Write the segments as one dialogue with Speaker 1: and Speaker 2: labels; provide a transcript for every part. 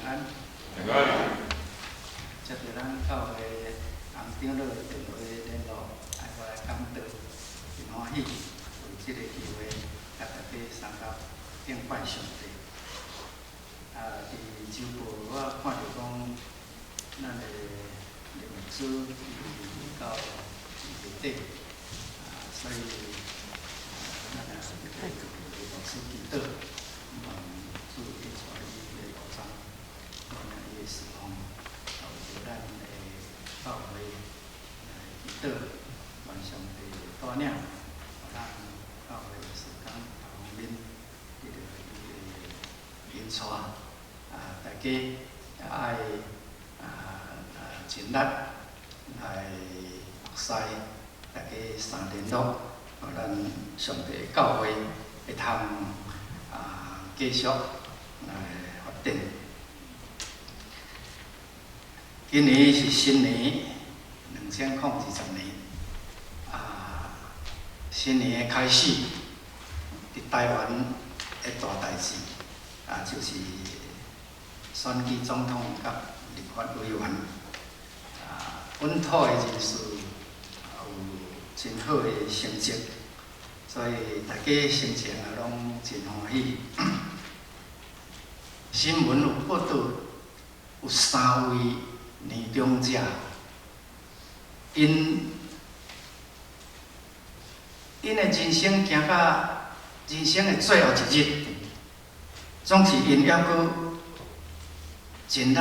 Speaker 1: 安。
Speaker 2: 平安。
Speaker 1: 接著咱教會洪長老的電話聯絡，愛我來講道，真歡喜有這个機會，佮大家相共敬拜上帝。啊，佇週報我看著講，咱的林牧師伊到月底，啊，所以咱也為牧師祈禱，希望主引帶伊的路上，帶領伊的侍奉，啊，為著咱的教會來祈禱，願上帝帶領，予咱教會事工各方面得著伊的引帶，啊，大家也愛盡力來服侍，大家三聯絡，予咱上帝的教會會通繼續來發展。今年是新年，2020年，啊，新年的開始，佇台灣的大代誌，啊，就是選舉總統佮立法委員，啊，本土的人士有真好的成績，所以大家心情也攏真歡喜。新聞有報導，有三位年長者，𪜶的人生行到人生的最後一日，總是𪜶猶閣盡力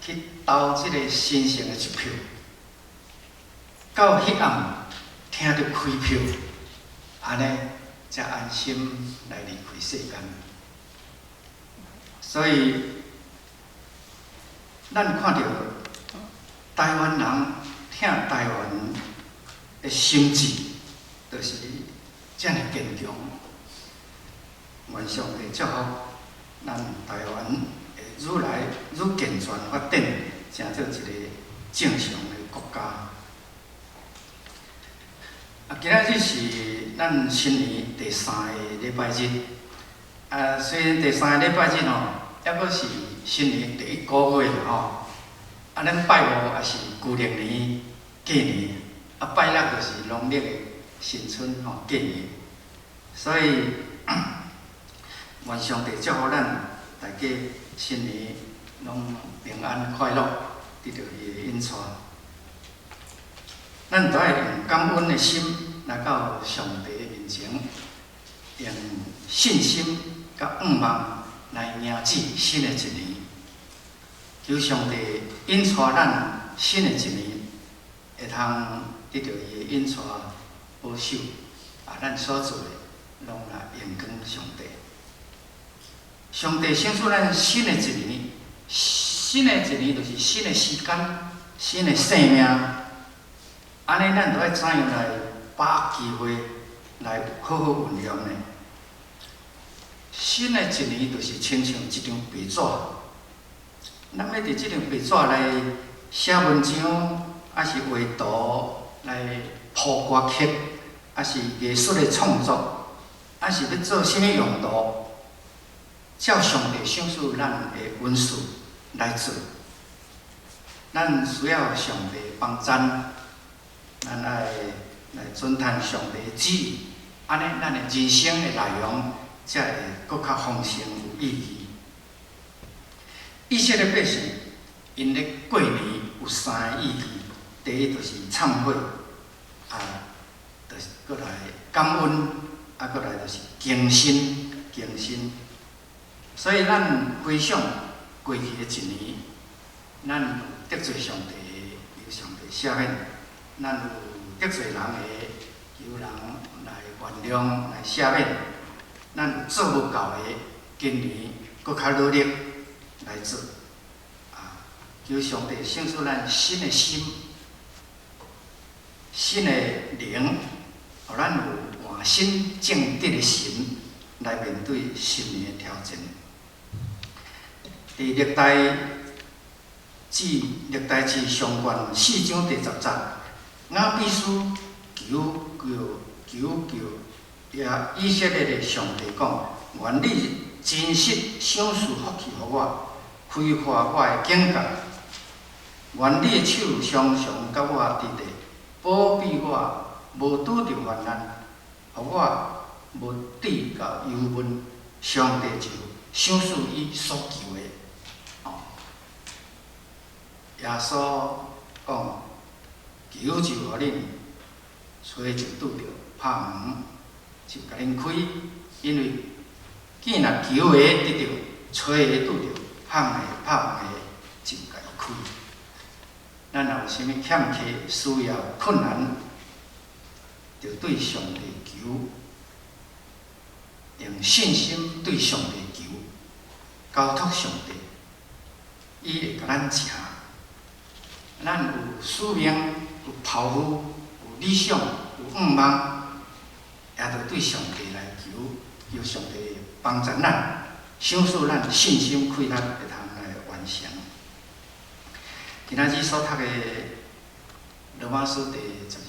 Speaker 1: 去投這个神聖的一票，到彼暗聽著開票，按呢才安心來離開世間。所以，咱看著台灣人疼台灣的心志，就是遮爾堅強。願上帝祝福咱台灣會愈來愈健全發展，成做一个正常的國家。啊，今仔日是咱新年第三个禮拜日。啊，雖然第三个禮拜日吼，猶閣是新年第一個月啦吼。啊，咱拜五也是舊曆年過年，啊，拜六就是農曆的新春吼過年。所以，願上帝祝福咱大家新年攏平安快樂，得著伊的引帶。咱都愛用感恩的心來到上帝的面前，用信心佮向望來迎接新的一年。求上帝引帶咱新的一年，會通得著伊的引帶保守，啊，咱所做的攏來榮光上帝。上帝賞賜咱新的一年，新的一年就是新的時間、新的生命。按呢，咱著愛怎樣來把握機會，來好好運用呢？新的一年就是親像一張白紙，咱欲佇這張白紙來寫文章，抑是畫圖來譜歌曲，抑是藝術的創作，抑是欲做啥物用途？照上帝賞賜咱的恩賜來做，咱需要上帝幫贊，咱愛來遵趁上帝旨意，按呢，咱的人生的內容才會閣較豐盛有意義。以色列百姓，𪜶咧過年有三个意義：第一就是懺悔，啊，就是閣來感恩，啊，閣來就是更新，更新。所以咱回想過去的一年，咱有得罪上帝的，求上帝赦免；咱有得罪人的，求人來原諒、來赦免。咱有做無夠的，今年閣較努力來做。啊，求上帝賞賜咱新的心、新的靈，予咱有換新正直的神來面對新年的挑戰。佇歷代志歷代志上卷四章第十節，雅比斯求叫求叫耶以色列的上帝講：願你真實賞賜福氣予我，開闊我的境界。願你的手常常佮我佇咧，保庇我無拄著患難，予我無致到憂悶。上帝就賞賜伊所求的。哦，耶穌講，求就予恁，揣就拄著，拍門就共恁開，因為見若求的得著，揣的拄著，拍的拍門的就共伊開。咱若有啥物欠缺、需要、困難，就對上帝求，用信心對上帝求，交託上帝，伊會共咱成。咱有使命、有抱負、有理想、有願望，也著對上帝來求，求上帝幫助咱，賞賜咱信心、氣力，會通來完成。今仔日所讀的羅馬書第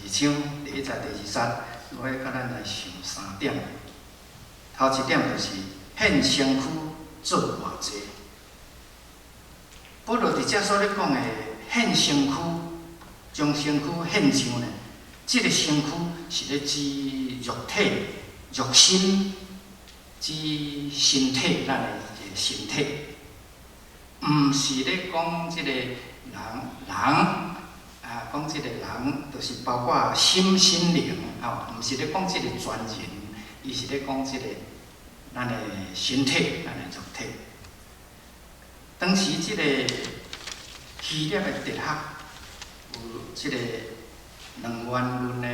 Speaker 1: 12章第一節、第二節，我欲佮咱來想三點。頭一點就是獻身軀做活祭。保羅佇遮所咧講的獻身軀，將身軀獻上呢，這個身軀是咧指肉體、肉身，指身體，咱的一個身體，毋是咧講這個人人啊，講這個人，就是包括心、身靈，吼，毋是咧講這個全人，伊是咧講這個咱的身體，咱的肉體。當時這個希臘的哲學有這個兩元論的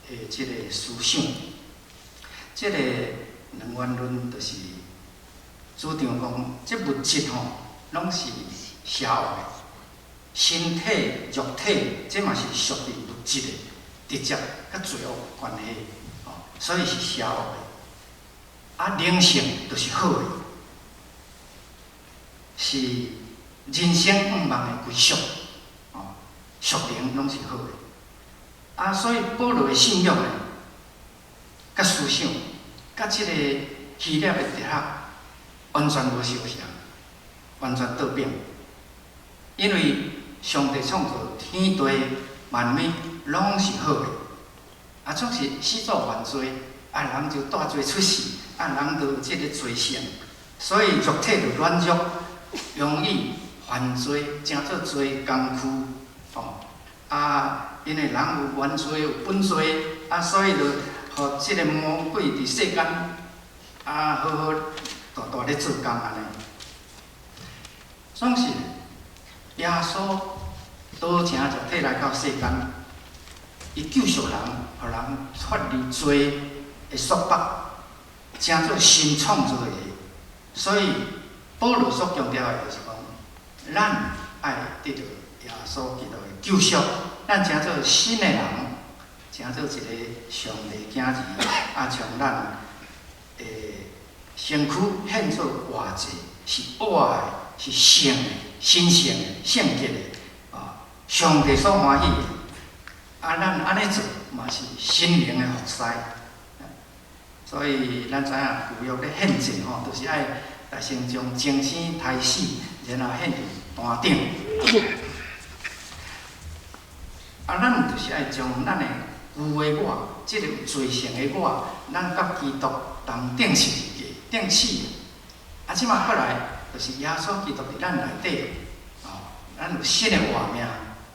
Speaker 1: 的這個思想，這個兩元論就是主張講，這物質吼，攏是邪惡的，身體、肉體，這嘛是屬於物質的，直接佮罪惡有關係，吼，所以是邪惡的。啊，靈性就是好的，是人生願望的歸宿，吼，屬靈攏是好的。啊，所以保羅的信仰呢，佮思想，佮這個希臘的哲學完全無相像，完全倒反。因為上帝創造天地萬物攏是好的，啊，總是始祖犯罪，啊，人就帶罪出世，啊，人就有這個罪性，所以肉體就軟弱，容易犯罪，成做罪工具，吼，啊，因為人有原罪有本罪，啊，所以就予這個魔鬼佇世間，啊，好好大大咧做工按呢。總是耶穌道成肉體來到世間，伊救贖人，予人脫離罪的束縛，成做新創造的。所以保羅所強調的就是講，咱愛得著耶穌基督的救贖，咱成做新的人，成做一個上帝囝兒，啊，將咱的身軀獻做活祭，是活的，是聖的、神聖的、聖潔的，啊，上帝所歡喜的。啊，咱按呢做嘛是心靈的服侍。所以咱知影舊約咧獻祭吼，就是愛來先將精生刣死，然後獻佇壇頂。啊，咱就是愛將咱的舊的我，這個有罪性的我，咱佮基督同釘十字架，釘死。啊，這馬過來就是耶穌基督佇咱內底，哦，咱有新的活命，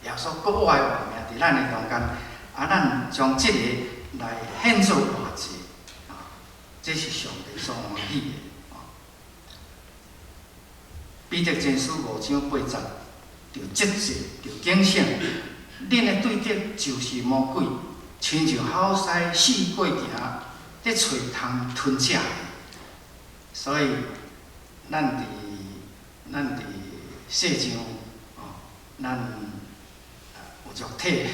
Speaker 1: 耶穌閣活的活命佇咱的中間，啊，咱將這個來獻做活祭，啊，這是上帝所歡喜的。彼得前書5章8節，著節制，著警醒，恁的對敵就是魔鬼，親像吼獅四界行，咧揣通吞食的。所以，咱佇世上，哦，咱有肉體，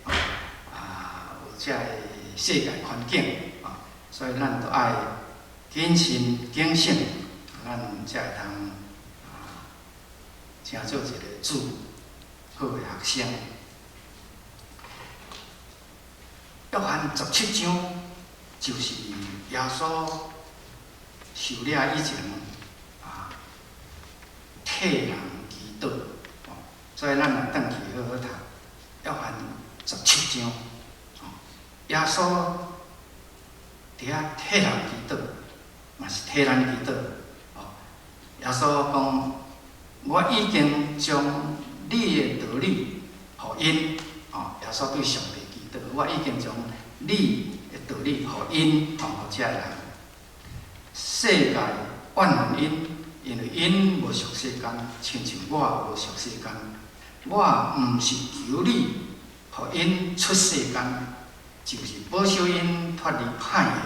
Speaker 1: 啊，有這个世界環境，啊，所以咱著愛謹慎警醒，咱才會通啊，成做一個主好的學生。約翰17章就是耶穌受掠以前啊，提替人祈禱。所以咱若轉去好好讀，約翰17章，耶穌佇遐替人祈禱，嘛是替咱祈禱。耶穌講：我已經將你的道理予𪜶。耶穌對上帝祈禱，我已經將你的道理予𪜶，予這个人。世界怨恨𪜶，因為𪜶無屬世間，親像我無屬世間。我毋是求你予𪜶出世間，就是保守𪜶脫離歹的。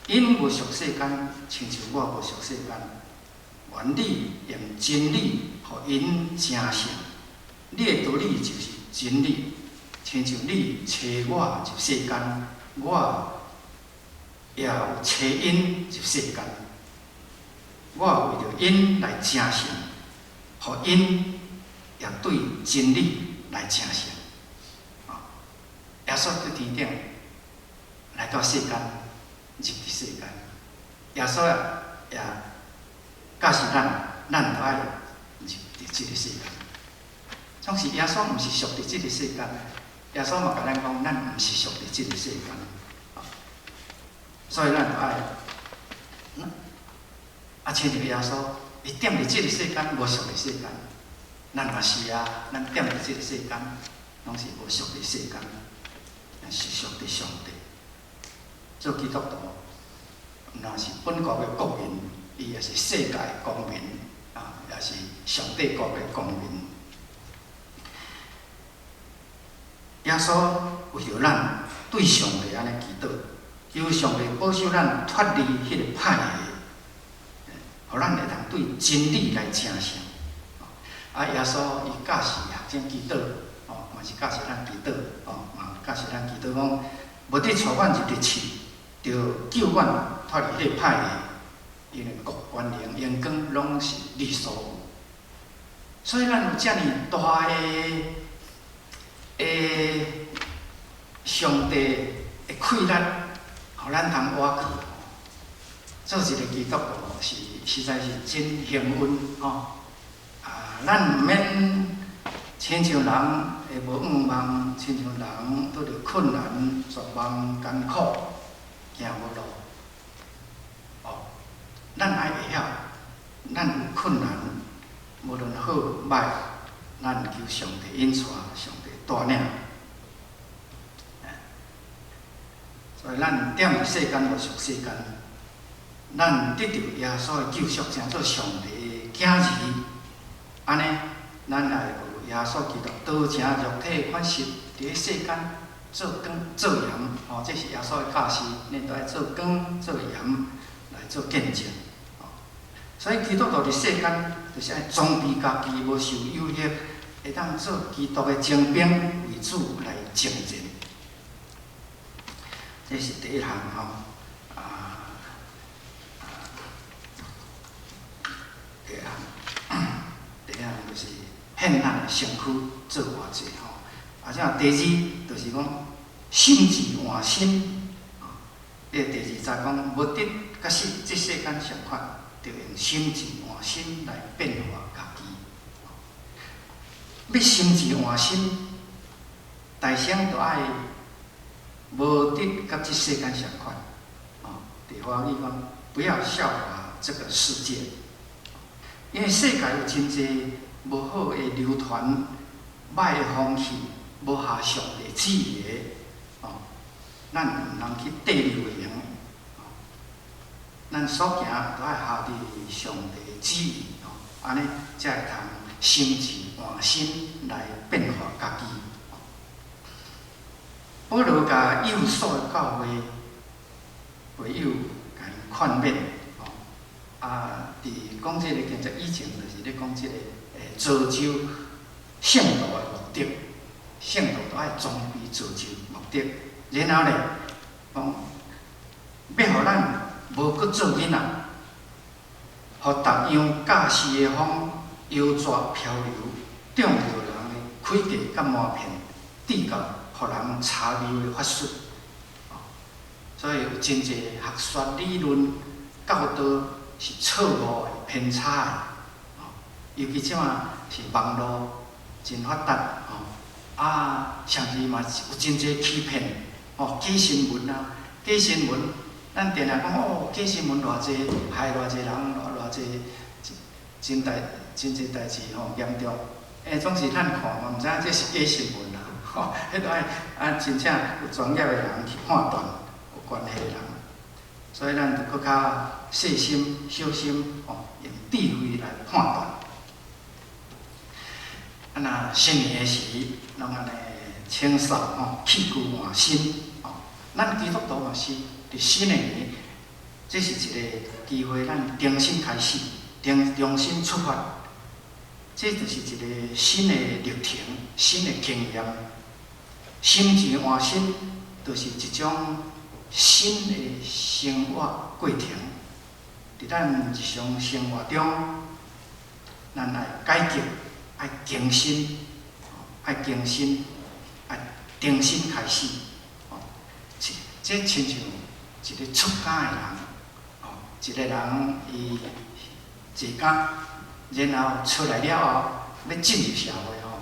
Speaker 1: 𪜶無屬世間，親像我無屬世間。願你用真理予𪜶成聖。你的道理就是真理，親像你差我入世間，我也有差𪜶入世間。我為著𪜶來成聖，予𪜶也對真理來成聖。耶穌佇天頂來到世間，入佇世間。耶穌也教示咱，咱都愛入佇這个世間。總是耶穌毋是屬佇這个世間，耶穌嘛共咱講，咱毋是屬佇這个世間。所以咱著愛，親像耶穌，伊踮佇這个世間，無屬佇世間。咱嘛是啊，咱踮佇這个世間，攏是無屬佇世間，是屬佇上帝。做基督徒，毋但是本國的國民，伊也是世界的公民，也是上帝國的公民。耶穌為著咱對上帝按呢祈禱，求上帝保守咱脫離彼个歹的，予咱會當對真理來成聖。耶穌伊教示學生祈禱，嘛是教示咱祈禱，嘛教示咱祈禱講，無得帶阮入佇試，著救阮脫離彼个歹的，因為國權能榮光攏是你所有。所以咱有遮爾大的上帝的氣力，予咱通倚靠。做一个基督徒是實在是真幸運吼。咱毋免親像人會無向望，親像人拄著困難、絕望、艱苦，行無路。咱愛會曉，咱有困難，無論好䆀，咱求上帝引帶，上帝帶領。所以咱踮佇世間無屬世間，咱得著耶穌的救贖，成做上帝的囝兒。按呢，咱愛學耶穌基督道成肉體的款式，佇咧世間做光做鹽，這是耶穌的教示，咱都愛做光做鹽來做見證。所以基督徒佇世間，就是愛裝備家己，無受誘惑，會當做基督的精兵，為主來征戰。這是第一項吼，第一項，第一項就是獻咱的身軀做活祭吼。這第二就是講心志換新。這第二節講無得佮世這世間相款，著用心志換新來變化家己。欲心志換新，大先著愛無得佮這世間相款。佇華語講，不要效法這個世界，因為世界有真濟無好的流傳、歹的風氣、無合上帝旨意的，咱毋通去綴流行。咱所行都愛合佇上帝旨意，按呢才會通心志換新來變化家己。保羅共以弗所的教會會友共𪜶勸勉，佇講這个經節以前，就是咧講這个造就聖徒的目的，聖徒都愛裝備造就目的，然後咧講欲予咱無閣做囡仔，予逐樣教示的風搖逝漂流，中著人的詭計佮瞞騙，至到予人查謬的法術。所以有真濟學說理論教導是錯誤的、偏差的。尤其這馬是網路真發達吼，啊，甚至嘛有真濟欺騙，吼，假新聞啊，假新聞，咱定定講哦，假新聞偌濟，害偌濟人，偌濟真代真濟代誌吼嚴重，欸，總是咱看嘛，毋知影這是假新聞啊，吼，彼著愛啊真正有專業的人去判斷，有關係的人，所以咱著閣較細心、小心，吼，用智慧來判斷。啊，若新年的時，攏按呢清掃吼，棄舊換新吼。咱基督徒嘛是，佇新的年，這是一個機會，咱重新開始，重新出發。這就是一個新的歷程，新的經驗。心志換新，就是一種新的生活過程。佇咱日常生活中，咱愛改革，愛更新，愛更新，愛重新開始。吼，這親像一個出家的人，吼，一個人伊坐監，然後出來了後，欲進入社會吼，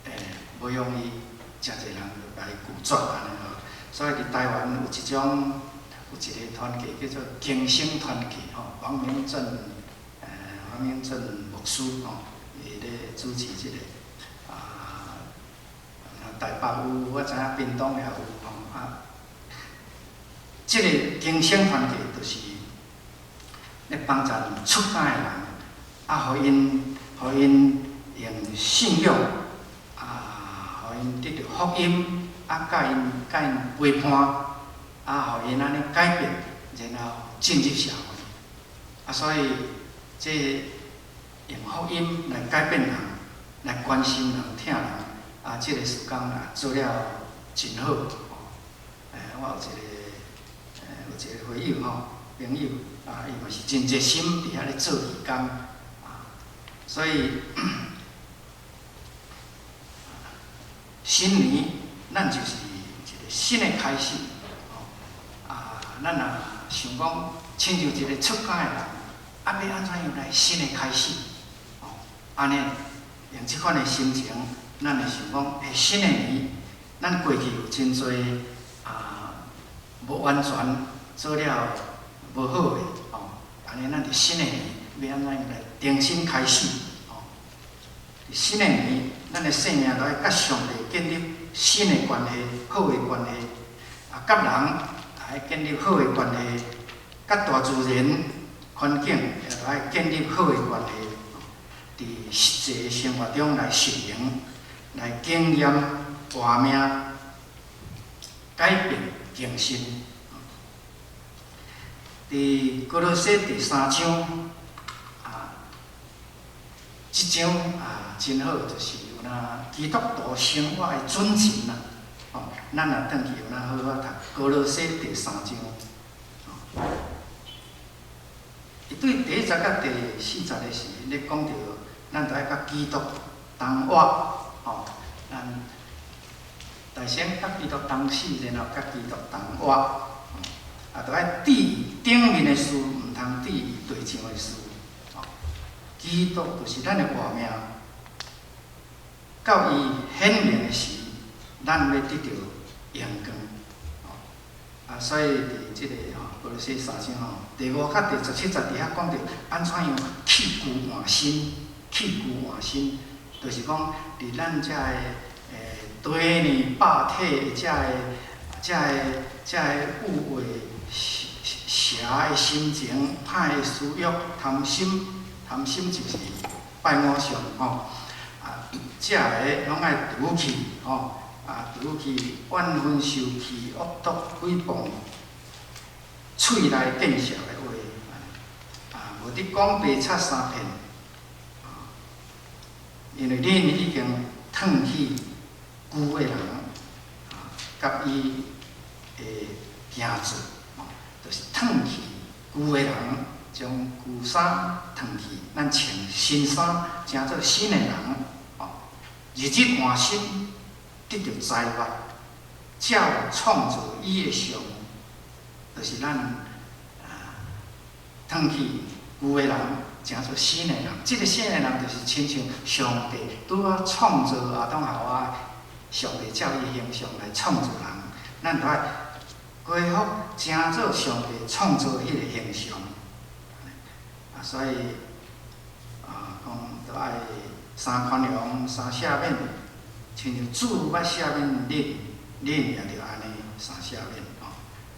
Speaker 1: 欸，無容易，誠濟人就共伊拒絕按呢吼。所以佇台灣有一種，有一個團契叫做更生團契吼，黃明正，黃明正牧師吼，伊咧主持這個，啊，台北有，我知影屏東也有吼啊。這個更生團契就是咧幫助出家的人，啊，予𪜶用信仰，啊，予𪜶得著福音，啊，佮𪜶陪伴，啊，予𪜶按呢改變，然後進入社會。啊，所以這用福音來改變人，來關心人、疼人，啊，這個事工啊做了真好。欸，我有一個會友吼，朋友，啊，伊嘛是真熱心佇遐咧做義工，啊，所以新年咱就是一個新的開始，吼，啊，咱若想講，親像一個出家的人，啊，欲按怎樣來新的開始，吼，按呢用這款的心情，咱會想講，欸，新的年，咱過去有真濟啊無完全做了無好的，吼，按呢咱佇新的年欲按怎樣來重新開始，吼，佇新的年，咱的生命都愛佮上帝建立新的關係，好的關係，啊，佮人也愛建立好的關係，佮大自然環境也都愛建立好的關係，佇實際生活中來實行，來經驗活命，改變更新。佇歌羅西第三章，啊，這章啊真好，就是有若基督徒生活的準繩啦。吼，咱若轉去有若好好讀歌羅西第三章。伊對第一節佮第四節的時，咧講著，咱著愛佮基督同活，吼，咱大先佮基督同死，然後佮基督同活，啊，著愛注意頂面的事，毋通注意地上的事，吼。基督就是咱的活命，到伊顯明的時，咱欲得著榮光，吼。啊，所以佇這個吼，歌羅西三章吼，第五佮第17節佇遐講著按怎樣棄舊換新，棄舊換新，就是講佇咱遮個欸地呢百體的遮個有話邪的心情、歹的私欲、貪心，貪心就是拜偶像吼，啊，遮个攏愛除去吼，啊，除去怨恨、受氣、惡毒、誹謗、喙內見笑的話，啊，無得講白賊三騙，啊，因為恁已經褪去舊的人，啊，佮伊的行做，就是褪去舊的人，將舊衫褪去，咱穿新衫，成做新的人，哦，日日換新，得著財物，照創造伊的像，就是咱啊，褪去舊的人，成做新的人。這个新的人就是親像上帝拄仔創造亞當夏娃，上帝照伊形象來創造人，咱著愛恢復成做上帝創造彼个形象。啊，所以啊，講著愛三寬容、三赦免，親像主捌赦免恁，恁也著按呢相赦免吼。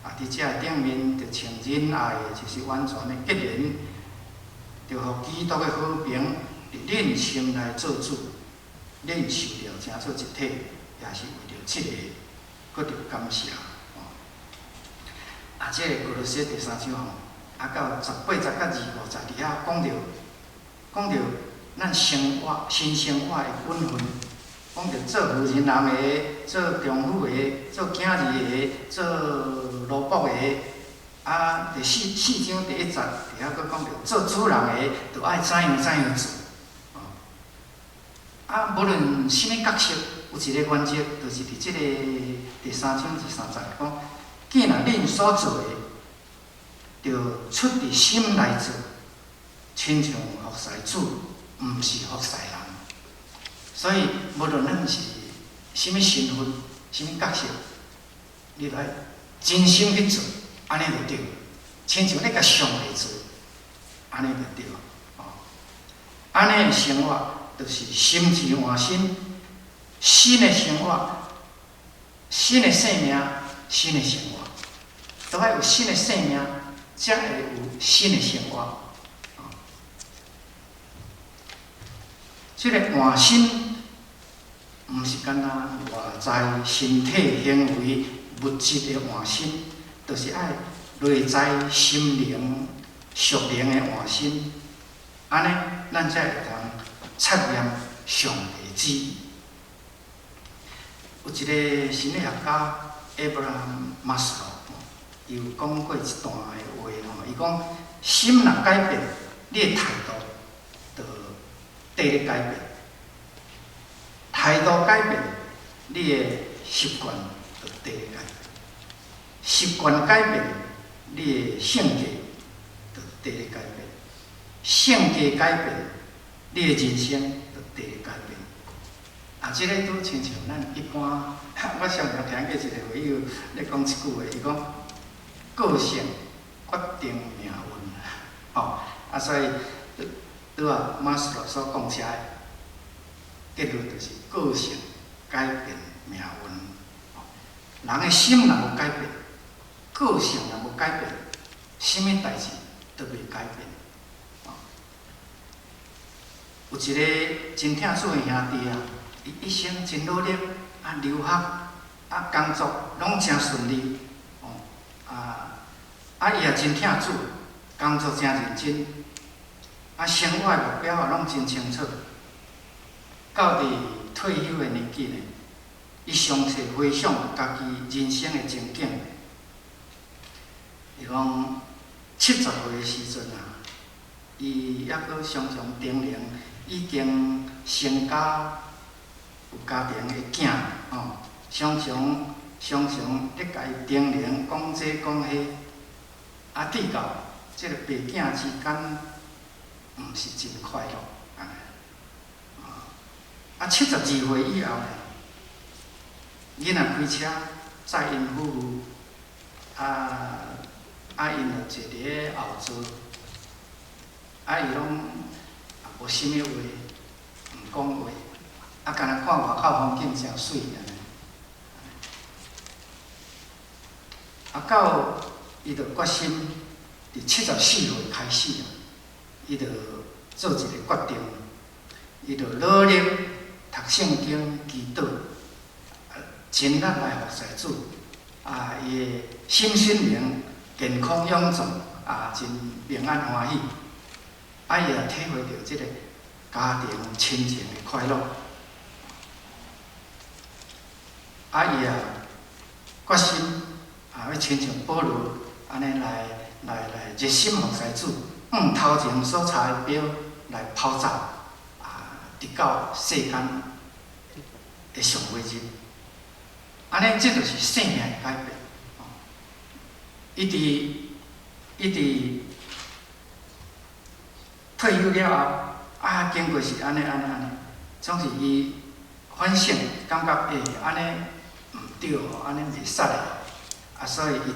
Speaker 1: 啊，佇這頂面就穿仁愛，就是完全的結連，就予基督的和平佇恁心內做主，恁受召成做一體，也是為著這个，閣著感謝吼。啊，這个歌羅西第三章吼，啊到十八節甲25節佇遐講著咱生活新生活的本分，講著做婦人人的，做丈夫的，做囝兒的，做奴僕的。啊，第四四章第一節佇遐閣講著做主人的，著愛怎樣怎樣做。啊，無論啥物角色，有一个原則，就是佇這个第三章23節講，既若恁所做的，著出佇心來做，親像服侍主，毋是服侍人。所以，無論咱是啥物身份、啥物角色，你來真心去做，按呢就對。親像咧共上帝做，按呢就對。哦，按呢的生活，就是心志換新，新的生活，新的生命，新的生活，都愛有新的生命，才會有新的生活。哦，這个換新，毋是干焦外在身體行為物質的換新，就是愛內在心靈、屬靈的換新。按呢，咱才會當察驗上帝旨意。有一个心理學家 Abraham Maslow，伊有講過一段的話吼，伊講心若改變，你的態度就綴咧改變；態度改變，你的習慣就綴咧改變；習慣改變，你的性格就綴咧改變；性格改變，你的人生就綴咧改變。啊，這个拄親像咱一般，我常常聽過一個朋友咧講一句話，伊講個性決定命運，吼啊，所以拄仔馬斯洛所講出來結論就是個性改變命運。人的心若無改變，個性若無改變，啥物代誌都袂改變。有一个真疼主的兄弟啊，伊一生真努力，啊留學，啊工作攏誠順利，哦，啊啊伊也真疼主，工作誠認真，啊生活的目標也攏真清楚。到佇退休的年紀呢，伊詳細回想家己人生的情景，伊講70歲的時陣啊，伊猶閣常常叮嚀已經成家有家庭的囝，吼，常常常常咧共伊叮嚀講這講彼，啊，直到這个爸囝之間，毋是真快樂，按呢。啊，72歲以後呢，囡仔開車載𪜶夫婦，啊啊，𪜶就坐佇咧後座，啊，伊攏也無啥物話，毋講話，啊，干焦看外口風景誠媠按呢。啊，到伊就決心，佇74歲開始啊，伊就做一个決定，伊就努力讀聖經、祈禱，盡力來服侍主。啊，伊的身心靈健康勇壯，啊，真平安歡喜。啊，伊也體會著這个家庭親情的快樂。啊，伊也決心啊，欲親像保羅按呢來來來熱心服侍主，向頭前所差的標來跑走，啊，直到世間的上尾日。按呢，這就是生命的改變。伊佇伊佇退休了後，啊，經過是按呢按呢按呢，總是伊反省，感覺欸，按呢毋對哦，按呢袂使的，啊，所以伊佇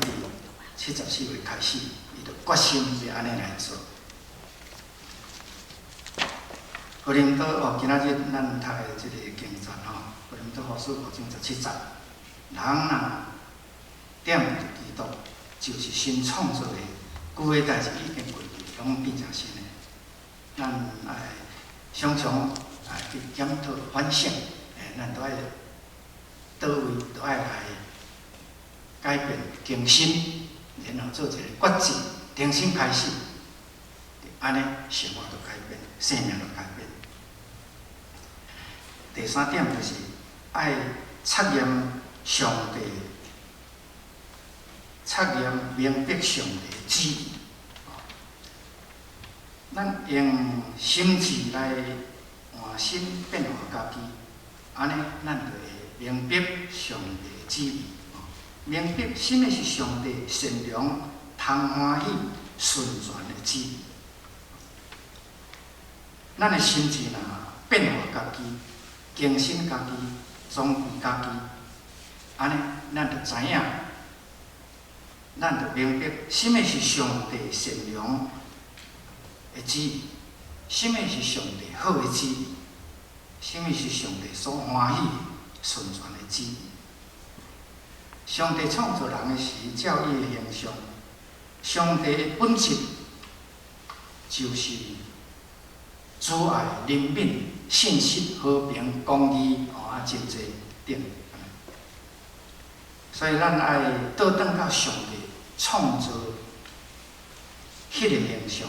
Speaker 1: 74歲開始，伊就決心欲按呢來做。哥林多哦，今仔日咱讀的這個經節吼，哥林多後書五章十七節，人若踮佇基督，就是新創造的，舊的代誌已經過去，攏變成新的。咱愛常常愛去檢討反省，欸，咱都愛佗位都愛來改變更新，然後做一個決志，重新開始，按呢生活就改變，生命就改變。第三點就是愛察驗上帝，察驗明白上帝旨意。咱用心智來換新變化家己，按呢，咱就會明白上帝旨意。明白啥物是上帝善良、通歡喜、純全的旨意。咱的心智若變化家己，更新家己，裝備家己，按呢，咱就知影，咱就明白啥物是上帝善良的旨意，啥物是上帝好的旨意，啥物是上帝所歡喜、純全的旨意。上帝創造人的時，照伊的形象，上帝的本質就是慈愛、憐憫、信實、和平、公義，哦啊，真濟等。所以咱愛倒轉到上帝創造彼个形象，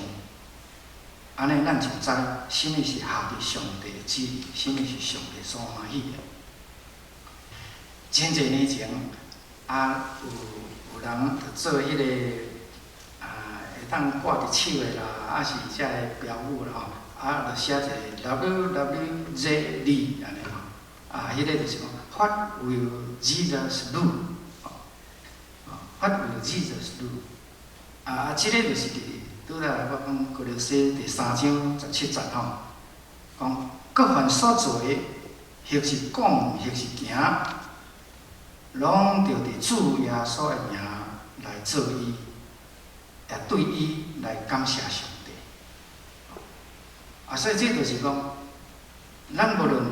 Speaker 1: 按呢，咱就知啥物是合佇上帝的旨意，啥物是上帝所歡喜的。真濟年前，啊，有人就做彼个啊，會當掛佇手的啦，抑是遮个標語啦吼，啊，就寫一個 WWJD 按呢吼，啊，彼个就是講 What will Jesus do？What will Jesus do？啊，這个就是佇拄才我講歌羅西第三章十七節吼，講各凡所做的，或是講，或是行，攏著佇主耶穌的名來做伊，也對伊來感謝上帝。啊，所以這就是講，咱無論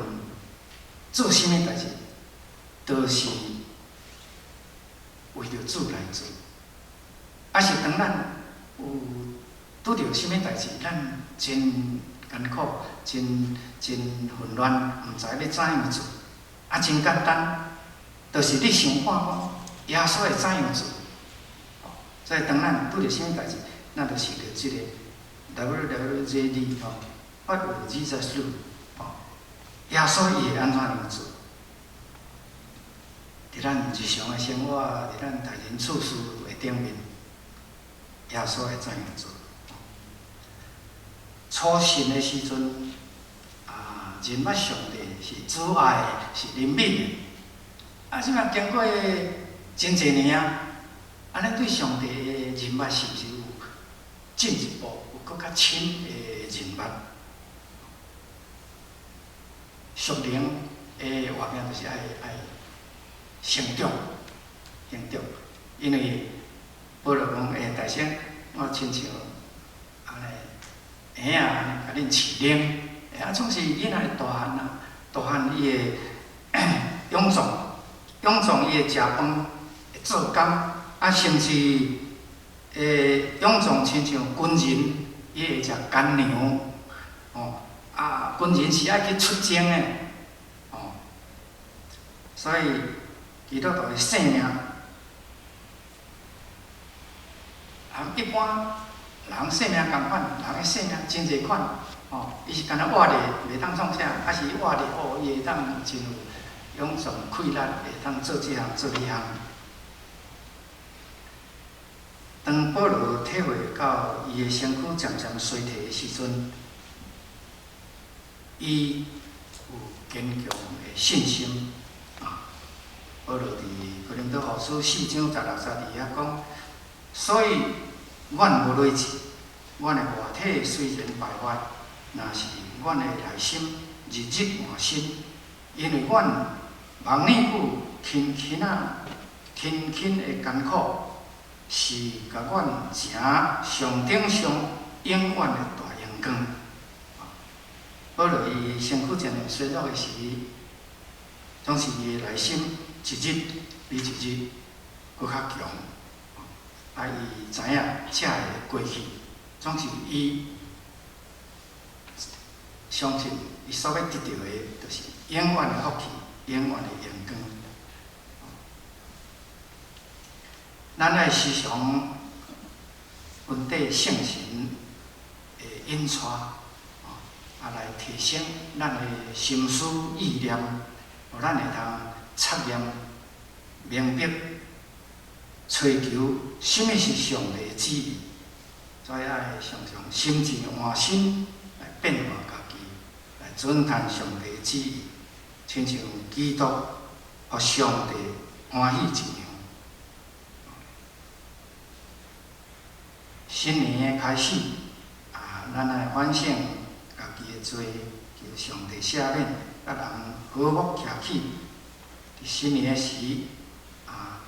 Speaker 1: 做啥物代誌，都是為著主來做。啊，是當咱有拄著啥物代誌，咱真艱苦、真真混亂，毋知欲怎樣做。啊，真簡單，就是你想看講，耶穌會怎樣做？所以當咱拄著啥物代誌，咱就想著這个 WWJD 吼，What will Jesus do？吼，耶穌伊會按怎樣做？佇咱日常的生活，佇咱待人處事的頂面，耶穌會怎樣做？初信的時陣，啊，認捌上帝是慈愛的，是憐憫的。啊，這馬經過真濟年啊，按呢對上帝的認捌是毋是有進一步，有閣較深的認捌？屬靈的活命就是愛愛成長，成長。因為保羅講，欸，大聲，我親像按呢嬰仔按呢，共恁飼奶，啊，總是囡仔會大漢啊，大漢伊會勇壯，勇壯伊會食飯，會做工，啊，甚至會勇壯親像軍人，伊會食乾糧，吼，啊，軍人是愛去出征的，吼，所以基督徒的生命，和一般人生命仝款，人的生命真濟款，吼，伊是干焦活咧，袂當創啥，抑是活咧，哦，伊會當真有勇壯氣力，會當做這項做彼項。當保羅體會到伊的身軀漸漸衰退的時陣，伊有堅強的信心。啊，保羅佇哥林多後書四章十六節佇遐講，所以阮無綸志，阮的外體雖然敗壞，若是阮的內心日日換新，因為阮望爾久勤勤仔勤勤的艱苦，是共阮成上頂上永遠的大榮光。保羅伊身軀漸漸衰弱的時，總是伊的內心一日比一日閣較強。啊，伊知影這會過去，總是伊相信伊所欲得著的，就是永遠的福氣，永遠的榮光。咱愛時常跟綴聖神的引帶，啊，來提升咱的心思意念，予咱會通察驗明白，追求啥物是上帝的旨意，所以愛常常心志換新來變化家己，來遵行上帝的旨意，親像基督予上帝歡喜一樣。新年的開始，啊，咱愛反省家己的罪，求上帝赦免，佮人和睦徛起。佇新年的時，啊，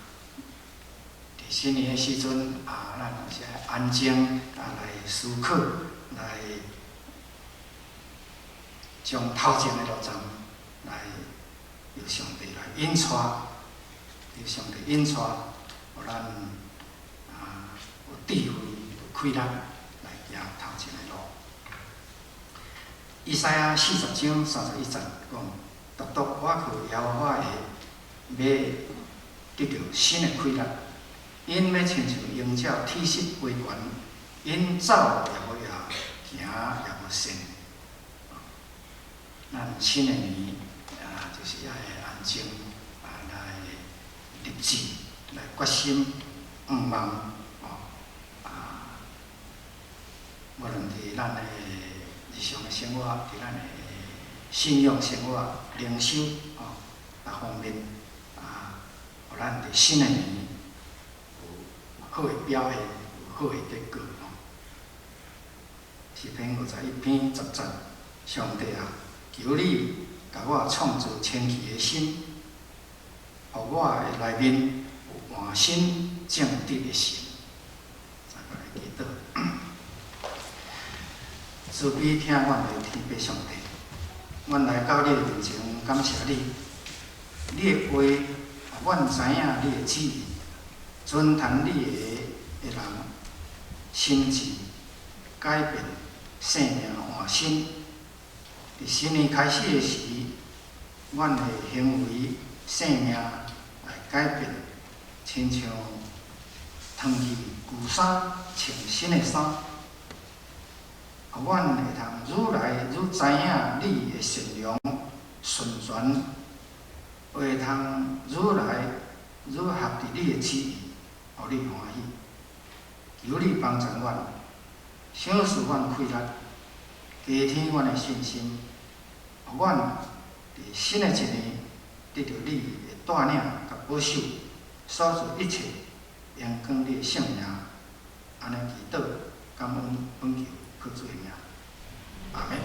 Speaker 1: 佇新年的時陣，啊，咱就是愛安靜，啊，來思考，來將頭前的路程來由上帝來引帶，由上帝引帶，予咱啊有智慧、有氣力來行頭前的路。以賽亞40章31節講：獨獨我靠耶和華的，欲得著新的氣力。𪜶欲親像鷹鳥體膝飛懸，𪜶走也無掖，行也無跣。咱新的年啊，就是愛安靜啊，來立志，來決心，向望哦啊，無論佇咱的日常的生活，佇咱的信仰生活、靈修哦，各方面啊，予咱佇新的年有好的表現，有好的結果吼。詩篇51篇10節，上帝啊，求你共我創造清氣的心，予我的內面有換新正直的神。再閣來祈禱，慈悲疼阮的天父上帝，阮來到你的面前，感謝你，你的話，予阮知影你的旨意，遵行你的的人，心志改變，生命換新。佇新年開始的時，阮的行為、生命來改變，親像脫去舊衫，穿新的衫，予阮會通愈來愈知影你的善良、純全，會通愈來愈合佇你的旨意，予你歡喜。求你幫助阮，賞賜阮氣力，加添阮的信心，予阮佇新的一年得著你的帶領佮保守，所做一切榮光你的聖名。按呢祈禱，感恩奉求靠主的名，阿們。